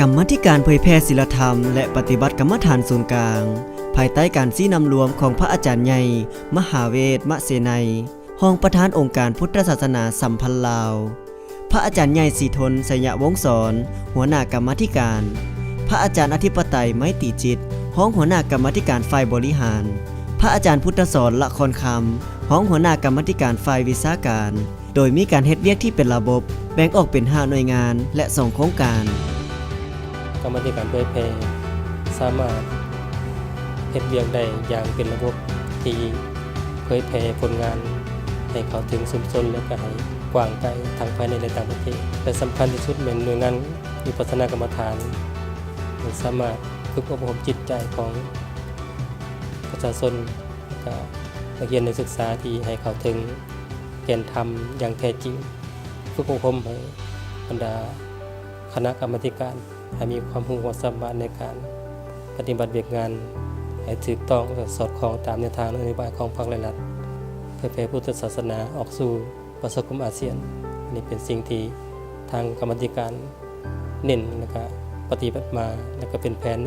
ກຳມາທິການເຜີຍແຜ່ສິນລະທຳ ແລະ ປະຕິບັດກຳມະຖານສູນກາງ, ພາຍໃຕ້ການຊີ້ນຳລວມຂອງພະອາຈານໃຫຍ່ ມະຫາເວດ ມະເສໄນ, ຮອງປະທານອົງການພຸດທະສາສະໜາສຳພັນລາວ, ພະອາຈານໃຫຍ່ ສີທົນ ໄຊຍະວົງສອນ, ຫົວໜ້າກຳມາທິການ, ພະອາຈານອະທິປະໄຕ ໄມຕີຈິດ, ຮອງຫົວໜ້າກຳມາທິການຝ່າຍບໍລິຫານ, ພະອາຈານພຸດທະສອນ ລະຄອນຄຳ, ຮອງຫົວໜ້າກຳມາທິການຝ່າຍວິຊາການ, ໂດຍມີການເຮັດວຽກທີ່ເປັນລະບົບ, ແບ່ງອອກເປັນຫ້າໜ່ວຍງານ ແລະ ສອງໂຄງການ. ກຳມາທິການເຜີຍແຜ່ສາມາດເຮັດວຽກໄດ້ຢ່າງເປັນລະບົບ ທີ່ເຜີຍແຜ່ຜົນງານໃຫ້ເຂົ້າເຖິງຊຸມຊົນ ແລະ ກະໃຫ້ກວ້າງໄກທັງພາຍໃນ ແລະ ຕ່າງປະເທດ. ແລະ ສຳຄັນທີ່ສຸດແມ່ນໜ່ວຍງານວິປັດສະນາກຳມະຖານ ມັນສາມາດຝຶກອົບຮົມຈິດໃຈຂອງປະຊາຊົນ ແລະ ກະນັກຮຽນນັກສຶກສາທີ່ໃຫ້ເຂົ້າເຖິງແກ່ນທຳຢ່າງແທ້ຈິງ, ຝຶກອົບຮົມໃຫ້ບັນດາຄະນະກຳມາທິການ ໃຫ້ມີຄວາມຮູ້ຄວາມສາມາດໃນການປະຕິບັດວຽກງານໃຫ້ຖືກຕ້ອງ ແລະ ສອດຄ່ອງຕາມແນວທາງນະໂຍບາຍຂອງພັກ ແລະ ລັດ, ເຜີຍແຜ່ພຸດທະສາສະໜາອອກສູ່ ປະຊາຄົມອາຊຽນ. ອັນນີ້ເປັນສິ່ງທີ່ທາງກຳມາທິການເນັ້ນ ແລະ ກະປະຕິບັດມາ ແລະ ກະເປັນແຜນ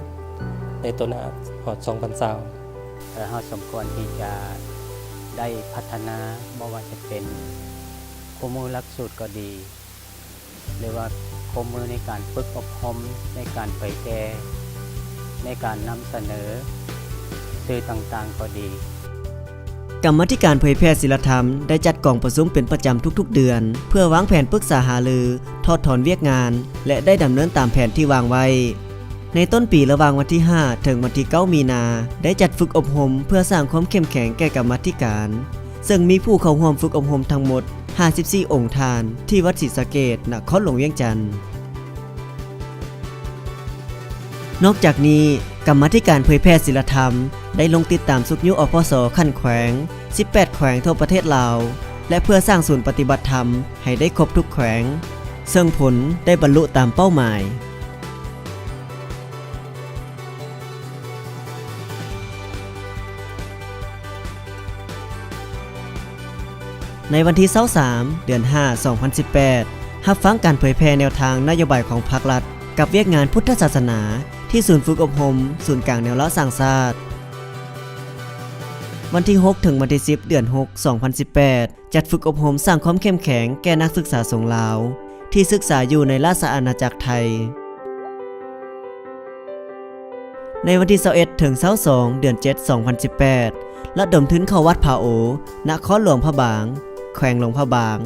ໃນຕໍ່ໜ້າຮອດສອງພັນຊາວ. ແລະ ເຮົາສົມຄວນທີ່ຈະໄດ້ພັດທະນາ ບໍ່ວ່າຈະເປັນຄູ່ມືຫຼັກສູດກໍດີ ຫຼືວ່າຄູ່ມືໃນການຝຶກອົບຮົມ, ໃນການເຜີຍແຜ່, ໃນການນຳສະເໜີສື່ຕ່າງໆກໍດີ. ກຳມາທິການເຜີຍແຜ່ສິນລະທຳໄດ້ຈັດກອງປະຊຸມເປັນປະຈຳທຸກໆເດືອນ ເພື່ອວາງແຜນປຶກສາຫາລື, ຖອດຖອນວຽກງານ ແລະ ໄດ້ດຳເນີນຕາມແຜນທີ່ວາງໄວ້. ໃນຕົ້ນປີ ລະຫວ່າງວັນທີຫ້າ ເຖິງວັນທີເກົ້າ ມີນາ ໄດ້ຈັດຝຶກອົບຮົມເພື່ອສ້າງຄວາມເຂັ້ມແຂງແກ່ກຳມາທິການ, ເຊິ່ງມີຜູ້ເຂົ້າຮ່ວມຝຶກອົບຮົມທັງໝົດ ຫ້າສິບສີ່ ອົງທ່ານ ທີ່ວັດສີສະເກດ, ນະຄອນຫຼວງວຽງຈັນ. ນອກຈາກນີ້, ກຳມາທິການເຜີຍແຜ່ສິນລະທຳໄດ້ລົງຕິດຕາມຊຸກຍູ້ ອພສ ຂັ້ນແຂວງ ສິບແປດ ແຂວງທົ່ວປະເທດລາວ ແລະ ເພື່ອສ້າງສູນປະຕິບັດທຳໃຫ້ໄດ້ຄົບທຸກແຂວງ, ເຊິ່ງຜົນໄດ້ບັນລຸຕາມເປົ້າໝາຍ. ໃນວັນທີຊາວສາມ ເດືອນຫ້າ ສອງພັນສິບແປດ ຮັບຟັງການເຜີຍແຜ່ແນວທາງນະໂຍບາຍຂອງພັກລັດ ກັບວຽກງານພຸດທະສາສະໜາ ທີ່ສູນຝຶກອົບຮົມສູນກາງແນວລາວສ້າງຊາດ. ວັນທີຫົກ ເຖິງວັນທີສິບ ເດືອນຫົກ ສອງພັນສິບແປດ ຈັດຝຶກອົບຮົມສ້າງຄວາມເຂັ້ມແຂງແກ່ນັກສຶກສາສົງລາວ ທີ່ສຶກສາຢູ່ໃນລາຊະອານາຈັກໄທ. ໃນວັນທີຊາວເອັດ ເຖິງຊາວສອງ ເດືອນເຈັດ ສອງພັນສິບແປດ ລະດົມທຶນເຂົ້າວັດຜາໂອ, ນະຄອນຫຼວງພະບາງ, ແຂວງຫຼວງພະບາງ.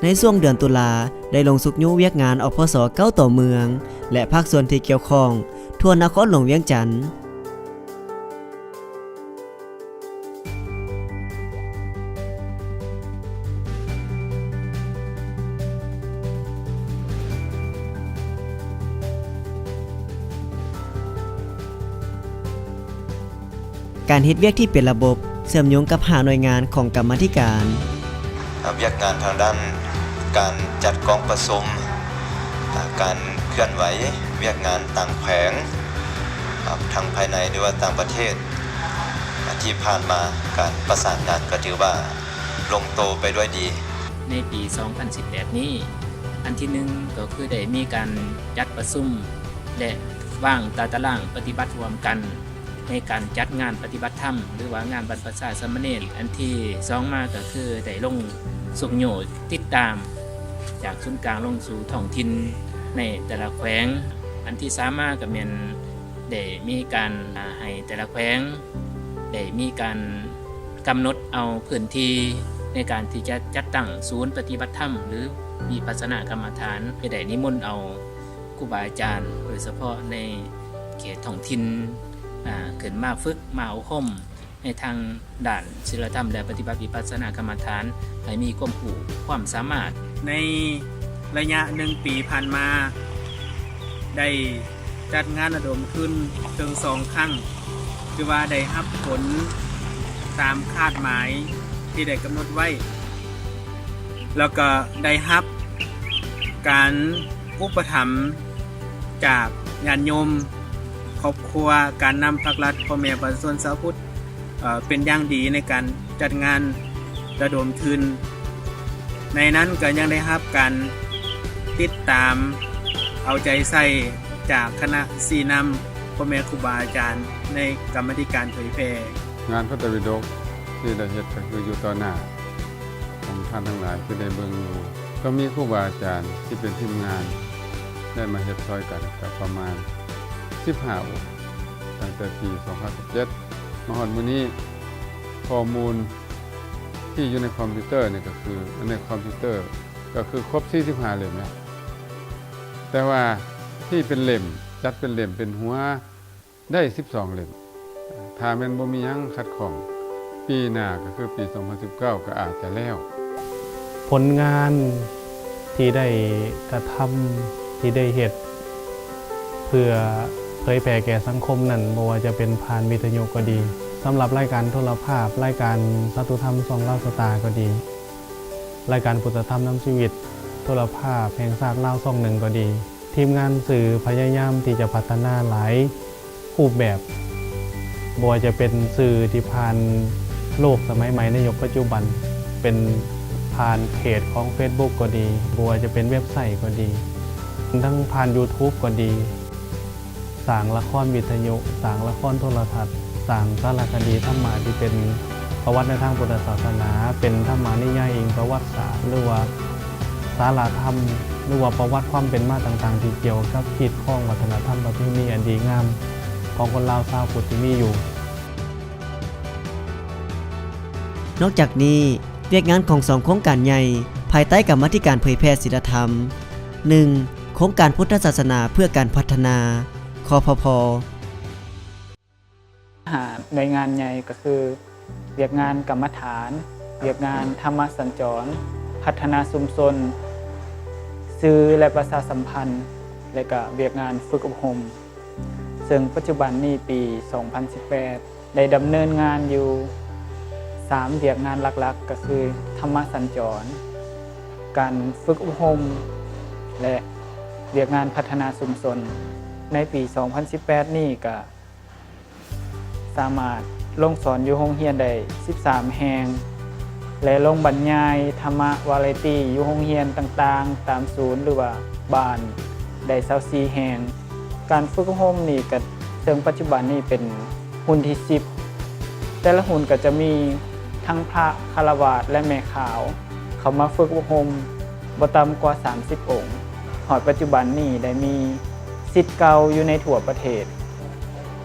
ໃນຊ່ວງເດືອນຕຸລາ ໄດ້ລົງຊຸກຍູ້ວຽກງານ ອພສ ເກົ້າ ຕໍ່ເມືອງ ແລະ ພາກສ່ວນທີ່ກ່ຽວຂ້ອງ ທົ່ວນະຄອນຫຼວງວຽງຈັນ. ການເຮັດວຽກທີ່ເປັນລະບົບ ເຊື່ອມໂຍງກັບຫ້າໜ່ວຍງານຂອງກຳມາທິການ. ວຽກງານທາງດ້ານການຈັດກອງປະຊຸມ, ການເຄື່ອນໄຫວວຽກງານຕ່າງແຂວງ, ທັງພາຍໃນ ຫຼືວ່າຕ່າງປະເທດ. ທີ່ຜ່ານມາການປະສານງານກໍຖືວ່າລົງໂຕໄປດ້ວຍດີ. ໃນປີສອງພັນສິບແປດນີ້ ອັນທີໜຶ່ງກໍຄືໄດ້ມີການຈັດປະຊຸມ ແລະ ວາງຕາຕະລາງປະຕິບັດຮ່ວມກັນ ໃນການຈັດງານປະຕິບັດທຳ ຫຼືວ່າງານບັນພະຊາສາມະເນນ. ອັນທີສອງມາກໍຄືໄດ້ລົງຊຸກຍູ້ຕິດຕາມ ຈາກສູນກາງລົງສູ່ທ້ອງຖິ່ນໃນແຕ່ລະແຂວງ. ອັນທີສາມມາກໍແມ່ນ ໄດ້ມີການ ອາ ໃຫ້ແຕ່ລະແຂວງໄດ້ມີການກຳນົດເອົາພື້ນທີ່ໃນການທີ່ຈະຈັດຕັ້ງສູນປະຕິບັດທຳ ຫຼື ວິປັດສະນາກຳມະຖານ ຈະໄດ້ນິມົນເອົາຄູບາອາຈານ ໂດຍສະເພາະໃນເຂດທ້ອງຖິ່ນ ອາ ຂຶ້ນມາຝຶກ ມາອົບຮົມ ໃນທາງດ້ານສິນລະທຳ ແລະ ປະຕິບັດວິປັດສະນາກຳມະຖານ ໃຫ້ມີຄວາມຮູ້ຄວາມສາມາດ. ໃນໄລຍະໜຶ່ງປີຜ່ານມາ ໄດ້ຈັດງານລະດົມທຶນເຖິງສອງຄັ້ງ, ຖືວ່າໄດ້ຮັບຜົນຕາມຄາດໝາຍທີ່ໄດ້ກຳນົດໄວ້, ແລ້ວກໍໄດ້ຮັບການອຸປະຖຳຈາກຍາດໂຍມ, ຄອບຄົວ, ການນຳພາກລັດ, ພໍ່ແມ່ປະຊາຊົນຊາວພຸດ ເອີ ເປັນຢ່າງດີໃນການຈັດງານລະດົມທຶນ. ໃນນັ້ນກໍຍັງໄດ້ຮັບການ ຕິດຕາມເອົາໃຈໃສ່ຈາກຄະນະຊີ້ນຳພໍ່ແມ່ຄູບາອາຈານໃນກຳມາທິການເຜີຍແຜ່. ງານພະໄຕປິດົກທີ່ໄດ້ເຮັດກໍຄືຢູ່ຕໍ່ໜ້າຂອງທ່ານທັງຫຼາຍທີ່ໄດ້ເບິ່ງຢູ່ ກໍມີຄູບາອາຈານທີ່ເປັນທີມງານໄດ້ມາເຮັດຊ່ອຍກັນກໍປະມານສິບຫ້າອົງ ຕັ້ງແຕ່ປີສອງພັນສິບເຈັດ ມາຮອດມື້ນີ້. ຂໍ້ມູນທີ່ຢູ່ໃນຄອມພິວເຕີນີ້ກໍຄື ໃນຄອມພິວເຕີກໍຄືຄົບສີ່ສິບຫ້າເຫຼັ້ມແລ້ວ ແຕ່ວ່າທີ່ເປັນເຫຼັ້ມ ຈັດເປັນເຫຼັ້ມເປັນຫົວ ໄດ້ສິບສອງເຫຼັ້ມ. ຖ້າແມ່ນບໍ່ມີຫຍັງຂັດຂ້ອງ, ປີໜ້າກໍຄືປີສອງພັນສິບເກົ້າກໍອາດຈະແລ້ວ. ຜົນງານທີ່ໄດ້ກະທຳ, ທີ່ໄດ້ເຮັດເພື່ອເຜີຍແຜ່ແກ່ສັງຄົມນັ້ນ, ບໍ່ວ່າຈະເປັນຜ່ານວິທະຍຸກໍດີ, ສຳລັບລາຍການໂທລະພາບ, ລາຍການສາທຸທຳຊ່ອງລາວສະຕາກໍດີ, ລາຍການພຸດທະທຳນຳຊີວິດ, ໂທລະພາບແຫ່ງຊາດລາວຊ່ອງໜຶ່ງກໍດີ, ທີມງານສື່ພະຍາຍາມທີ່ຈະພັດທະນາຫຼາຍຮູບແບບ, ບໍ່ວ່າຈະເປັນສື່ທີ່ຜ່ານໂລກສະໄໝໃໝ່ໃນຍຸກປັດຈຸບັນ, ເປັນຜ່ານເພຈຂອງເຟສບຸກກໍດີ, ບໍ່ວ່າຈະເປັນເວັບໄຊກໍດີ, ທັງຜ່ານຢູທູບກໍດີ, ສ້າງລະຄອນວິທະຍຸ, ສ້າງລະຄອນໂທລະທັດ, ສ້າງສາລະຄະດີທຳມະທີ່ເປັນປະຫວັດໃນທາງພຸດທະສາສະໜາ, ເປັນທຳມະນິຍາຍອີງປະຫວັດສາດ ຫຼືວ່າສາລະທຳ ຫຼືວ່າປະຫວັດຄວາມເປັນມາຕ່າງໆ ທີ່ກ່ຽວກັບຮີດຄອງວັດທະນະທຳປະເພນີອັນດີງາມຂອງຄົນລາວຊາວພຸດທີ່ມີຢູ່. ນອກຈາກນີ້, ວຽກງານຂອງສອງໂຄງການໃຫຍ່ພາຍໃຕ້ກຳມາທິການເຜີຍແຜ່ສີລະທຳ, ໜຶ່ງ ໂຄງການພຸດທະສາສະໜາເພື່ອການພັດທະນາ ຄພພ ຫ້າໜ່ວຍງານໃຫຍ່ກໍຄື ວຽກງານກຳມະຖານ, ວຽກງານທຳມະສັນຈອນ, ພັດທະນາຊຸມຊົນ, ສື່ ແລະ ປະຊາສຳພັນ ແລະ ກະວຽກງານຝຶກອົບຮົມ. ເຊິ່ງປັດຈຸບັນນີ້ ປີສອງພັນສິບແປດ ໄດ້ດຳເນີນງານຢູ່ສາມວຽກງານຫຼັກໆ ກໍຄື ທຳມະສັນຈອນ, ການຝຶກອົບຮົມ ແລະ ວຽກງານພັດທະນາຊຸມຊົນ. ໃນປີສອງພັນສິບແປດນີ້ກະສາມາດລົງສອນຢູ່ໂຮງຮຽນໄດ້ສິບສາມແຫ່ງ ແລະ ລົງບັນຍາຍທຳມະວາໄຣຕີຢູ່ໂຮງຮຽນຕ່າງໆ ຕາມສູນ ຫຼືວ່າບ້ານໄດ້ຊາວສີ່ແຫ່ງ. ການຝຶກອົບຮົມນີ້ກະ ເຊິ່ງປັດຈຸບັນນີ້ເປັນຮຸ່ນທີສິບ ແຕ່ລະຮຸ່ນກະຈະມີທັງພະຄາລະວາດ ແລະ ແມ່ຂາວ ເຂົ້າມາຝຶກອົບຮົມບໍ່ຕ່ຳກວ່າສາມສິບອົງ. ຮອດປັດຈຸບັນນີ້ໄດ້ມີສິດເກົ່າຢູ່ໃນທົ່ວປະເທດ.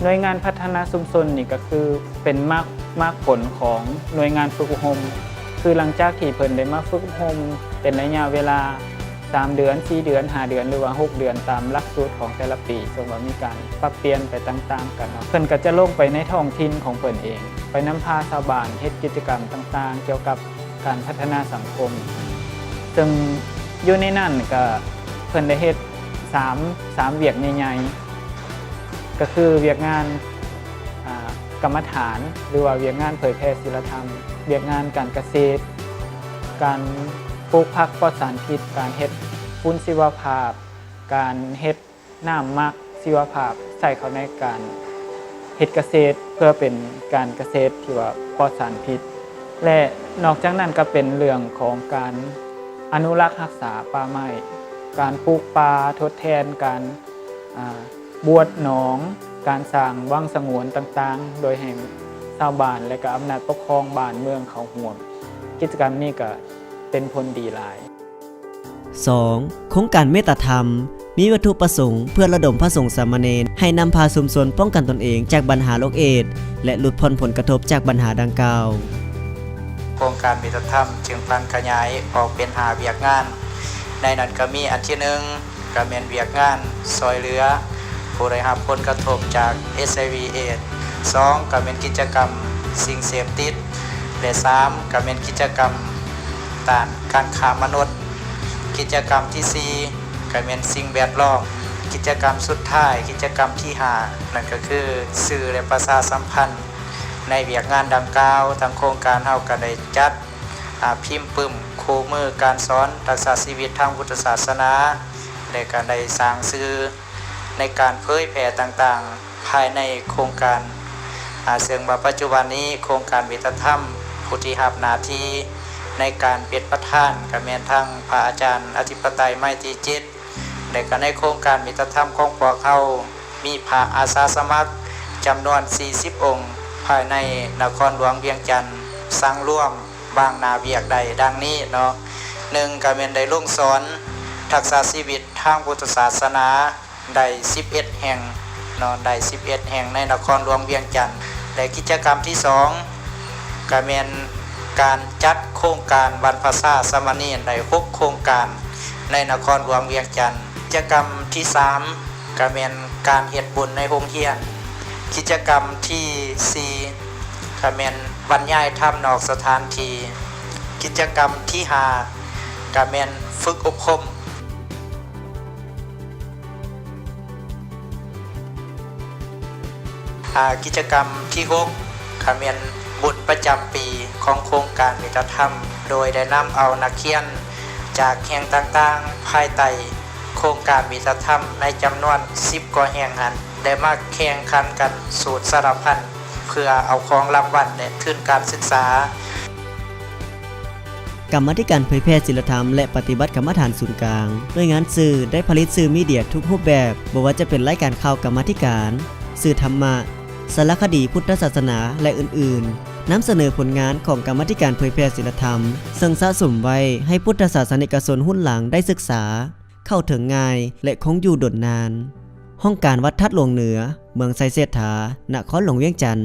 ໜ່ວຍງານພັດທະນາຊຸມຊົນນີ້ກະຄືເປັນໝາກ ໝາກຜົນຂອງໜ່ວຍງານຝຶກອົບຮົມ ຄືຫຼັງຈາກທີ່ເພິ່ນໄດ້ມາຝຶກອົບຮົມເປັນໄລຍະເວລາ ສາມເດືອນ, ສີ່ເດືອນ, ຫ້າເດືອນ ຫຼືວ່າຫົກເດືອນ ຕາມຫຼັກສູດຂອງແຕ່ລະປີ, ເຊິ່ງວ່າມີການປັບປ່ຽນໄປຕ່າງໆກັນເນາະ. ເພິ່ນກໍຈະລົງໄປໃນທ້ອງຖິ່ນຂອງເພິ່ນເອງ, ໄປນຳພາຊາວບ້ານເຮັດກິດຈະກຳຕ່າງໆ ກ່ຽວກັບການພັດທະນາສັງຄົມ. ເຊິ່ງຢູ່ໃນນັ້ນກໍເພິ່ນໄດ້ເຮັດສາມ ສາມວຽກໃຫຍ່ໆ ກໍຄືວຽກງານ ອາ ກຳມະຖານ ຫຼືວ່າວຽກງານເຜີຍແຜ່ສີລະທຳ, ວຽກງານການກະເສດ, ການປູກຜັກປອດສານພິດ, ການເຮັດຝຸ່ນຊີວະພາບ, ການເຮັດນ້ຳໝັກຊີວະພາບໃສ່ເຂົ້າໃນການເຮັດກະເສດ ເພື່ອເປັນການກະເສດທີ່ວ່າປອດສານພິດ ແລະ ນອກຈາກນັ້ນກໍເປັນເລື່ອງຂອງການອະນຸລັກຮັກສາປ່າໄມ້, ການປູກປ່າທົດແທນ, ການ ອາ ບວດໜອງ, ການສ້າງວັງສະຫງວນຕ່າງໆ ໂດຍໃຫ້ຊາວບ້ານ ແລະ ກໍອຳນາດປົກຄອງບ້ານເມືອງເຂົ້າຮ່ວມ. ກິດຈະກຳນີ້ກໍເປັນຜົນດີຫຼາຍ. ສອງ ໂຄງການເມດຕາທຳ ມີວັດຖຸປະສົງເພື່ອລະດົມພະສົງສາມະເນນໃຫ້ນຳພາຊຸມຊົນປ້ອງກັນຕົນເອງຈາກບັນຫາໂລກເອດ ແລະ ຫຼຸດຜ່ອນຜົນກະທົບຈາກບັນຫາດັ່ງກ່າວ. ໂຄງການເມດຕາທຳຈຶ່ງຜັນຂະຫຍາຍອອກເປັນຫ້າວຽກງານ, ໃນນັ້ນກໍມີອັນທີໜຶ່ງ ກໍແມ່ນວຽກງານຊ່ອຍເຫຼືອຜູ້ໄດ້ຮັບຜົນກະທົບຈາກເອດ ສອງ ກໍແມ່ນກິດຈະກຳສິ່ງເສບຕິດ ແລະ ສາມ ກໍແມ່ນກິດຈະກຳຕ້ານການຄ້າມະນຸດ. ກິດຈະກຳທີສີ່ ກໍແມ່ນສິ່ງແວດລ້ອມ. ກິດຈະກຳສຸດທ້າຍ ກິດຈະກຳທີຫ້າ ນັ້ນກໍຄືສື່ ແລະ ປະຊາສຳພັນ. ໃນວຽກງານດັ່ງກ່າວ ທາງໂຄງການເຮົາກໍໄດ້ຈັດ ອາ ພິມປຶ້ມຄູ່ມືການສອນຮັກສາຊີວິດທາງພຸດທະສາສະໜາ ແລະ ກໍໄດ້ສ້າງສື່ໃນການເຜີຍແຜ່ຕ່າງໆ ພາຍໃນໂຄງການ ອາ ເຊິ່ງວ່າປັດຈຸບັນນີ້ໂຄງການເມດຕາທຳ ຜູ້ທີ່ຮັບໜ້າທີ່ ໃນການເປັນປະທານກໍແມ່ນທັງພະອາຈານອະທິປະໄຕໄມຕີຈິດ ແລະກໍໃນໂຄງການມິດຕະທຳຂອງພວກເຮົາ ມີພະອາສາສະໝັກຈຳນວນສີ່ສິບອົງ ພາຍໃນນະຄອນຫຼວງວຽງຈັນ ສັງລວມບາງໜ້າວຽກໄດ້ດັ່ງນີ້ເນາະ. ໜຶ່ງ ກໍແມ່ນໄດ້ລົງສອນທັກສະຊີວິດທາງພຸດທະສາສະໜາ ໄດ້ສິບເອັດແຫ່ງເນາະ ໄດ້ສິບເອັດແຫ່ງໃນນະຄອນຫຼວງວຽງຈັນ ແລະ ກິດຈະກຳທີສອງ ກະແມ່ນການຈັດໂຄງການວັນພະຊາສາມະເນນໄດ້ຫົກໂຄງການໃນນະຄອນຫຼວງວຽງຈັນ. ກິດຈະກຳທີສາມ ກະແມ່ນການເຮັດບຸນໃນໂຮງຮຽນ. ກິດຈະກຳທີສີ່ ກະແມ່ນບັນຍາຍທຳນອກສະຖານທີ່. ກິດຈະກຳທີຫ້າ ກະແມ່ນຝຶກອົບຮົມ. ອາ ກິດຈະກຳທີຫົກ ກະແມ່ນບຸນປະຈຳປີຂອງໂຄງການມິດຕະທຳ ໂດຍໄດ້ນຳເອົານັກຮຽນຈາກແຫ່ງຕ່າງໆ ພາຍໃຕ້ໂຄງການມິດຕະທຳໃນຈຳນວນສິບກວ່າແຫ່ງຫັ້ນ ໄດ້ມາແຂ່ງຂັນກັນສູດສາລະພັນ ເພື່ອເອົາຂອງລາງວັນ ແລະ ທຶນການສຶກສາ. ກຳມາທິການເຜີຍແຜ່ສີລະທຳ ແລະ ປະຕິບັດກຳມະຖານສູນກາງ ໜ່ວຍງານສື່ໄດ້ຜະລິດສື່ມີເດຍທຸກຮູບແບບ, ບໍ່ວ່າຈະເປັນລາຍການຂ່າວກຳມາທິການ, ສື່ທຳມະ, ສາລະຄະດີພຸດທະສາສະໜາ ແລະ ອື່ນໆ, ນຳສະເໜີຜົນງານຂອງກຳມາທິການເຜີຍແຜ່ສີລະທຳ, ເຊິ່ງສະສົມໄວ້ໃຫ້ພຸດທະສາສະນິກະຊົນຮຸ່ນຫຼັງໄດ້ສຶກສາ, ເຂົ້າເຖິງງ່າຍ ແລະ ຄົງຢູ່ດົນນານ. ຫ້ອງການວັດທາດຫຼວງເໜືອ, ເມືອງໄຊເສດຖາ, ນະຄອນຫຼວງວຽງຈັນ.